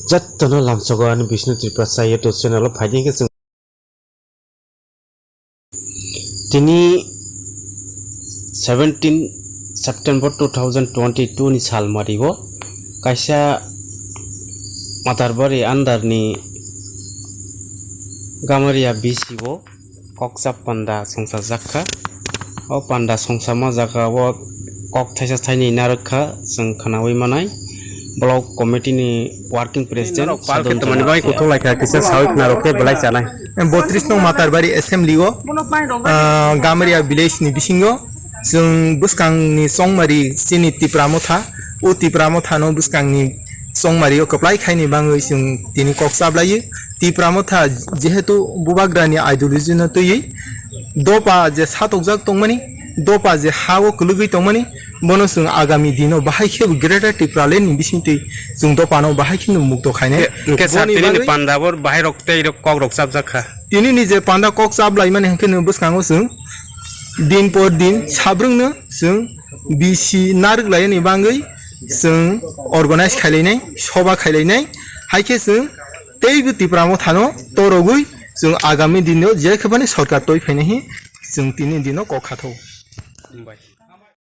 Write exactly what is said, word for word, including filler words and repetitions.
Jottono lamsogo ani Bishnu Tripura sa YouTube channel o phaidi khe chwng tini seventeen September two thousand twenty-two ni sal mario kaisa Matarbari under ni Gamaria B C o koksa panda songsa jakha. O panda songsa ma jaga o kok thaisa thaini narwkha chwng khwnawi manai. Block committee ni working president norok pal khe Sadon tongmani Jamatia bai kuthuk laikha kisa sawi khwna rok khe belai chanai. Botris nong Matarbari assembly o, ah, Gamaria village ni bisingo chwng bwskang ni chongmari chini Tipra Motha, o Tipra Motha no bwskang ni chongmari o kwplai khaini bangwi chwng tini kok chablaiwi. Tipra Motha jehetu Bubagra ni ideology no twiwi dopa je satokjak tongmani, dopa je ha o kwlwgwi tongmani, bono chwng agami dino bahai khe Greater Tipraland ni bisingtwi chwng dopano bahai kheno mukto khainai. Hwnkhe sir, boni tini ni bagwi panda bo bahai rok tei rok kok rok chapjak kha. Tini ni je panda kok chablai mani hwnkhe no bwskango chwng din por din sabrwng no chwng B C narwk lai ni bangwi chwng organize khailainai, soba khailainai, hai khe chwng teibo Tipra Motha no torogwi chwng agami dino je khe bani sorkar toi phainai hi chwng tini dino kok khatho.